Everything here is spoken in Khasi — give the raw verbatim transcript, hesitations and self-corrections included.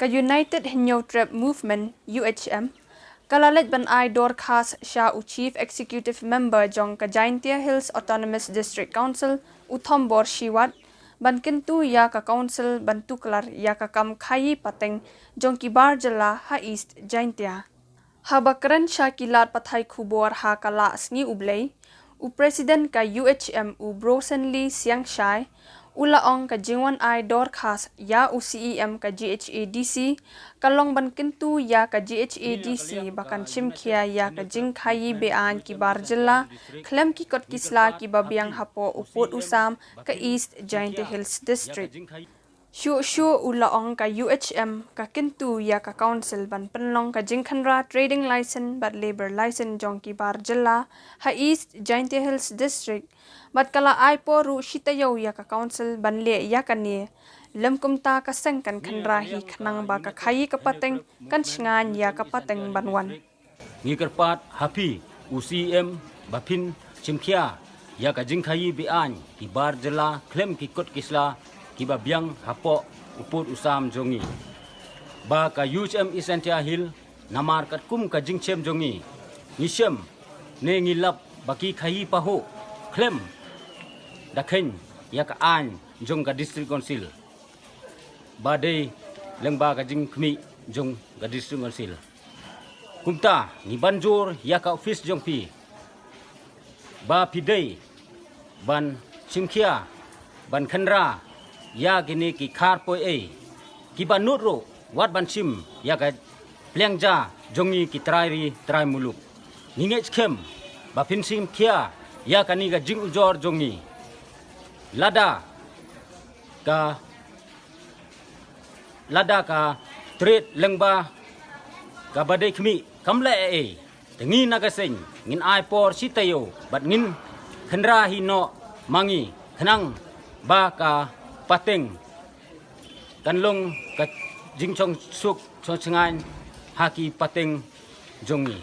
United Hynñiewtrep Movement, U H M, ka la leit ban ai dorkhas sha u Chief Executive Member jong ka Jaintia Hills Autonomous District Council, u Thombor Shiwat, ban kyntu ïa ka Council ban tuklar ïa ka kam khaïi pateng jong ki bar jylla ha East Jaintia. Haba kren sha ki lad pathai khubor ha ka la sngi U Blei, u President ka U H M, u Brosenly Siangshai, u la ong ka jingwan ai dorkhas ïa u C E M ka G H A D C ka long ban kyntu ïa ka G H A D C ba kan shim khia ïa ka jingkhaïi be-aiñ ki bar jylla khlem ki kot ki sla kiba biang hapoh u pud u sam ka East Jaintia Hills District. Shuh shuh u la ong ka U H M ka kyntu ïa ka Council ban pynlong ka jingkhynra trading license bad labour license jong ki bar jylla ha East Jaintia Hills District, bad ka la ai por ruh shi taïew ïa ka Council ban leh ïa kane, lym kumta ka seng kan khynra hi khnang ba ka khaïi ka pateng kan shngaiñ ïa ka pateng ban wan. Ngi kyrpad ha phi u C E M ba phin shim khia ïa ka jingkhaïi be-aiñ ki bar jylla khlem ki kot ki sla kiba biang hapoh u pud u sam jong ngi, ba ka U H M East Jaintia Hills, namar katkum ka jingchem jong ngi, ngi shem ne ngi lap ba ki khaïi pahuh khlem da kheiñ ïa ka aiñ jong ka District Council ba dei lyngba ka jingkhmih jong ka District Council. Kumta ngi ban jur ïa ka office jong phi ba phi dei ban shim khia ban khynra ïa kine ki khar poi ei kiba nud ruh wat ban shim ïa ka pliang ja jong ngi ki trai ri trai muluk. Ngi ngeit skhem ba phin shim khia ïa kane ka jingujor jong ngi. Lada ka lada ka trade lyngba kaba dei khmih kam leh ei, te ngi na ka seng ngin ai por shi taïew bad ngin khynra hi noh ma ngi khnang ba ka pateng kan long ka jingshong suk shong shngaiñ ha ki pateng jong ngi.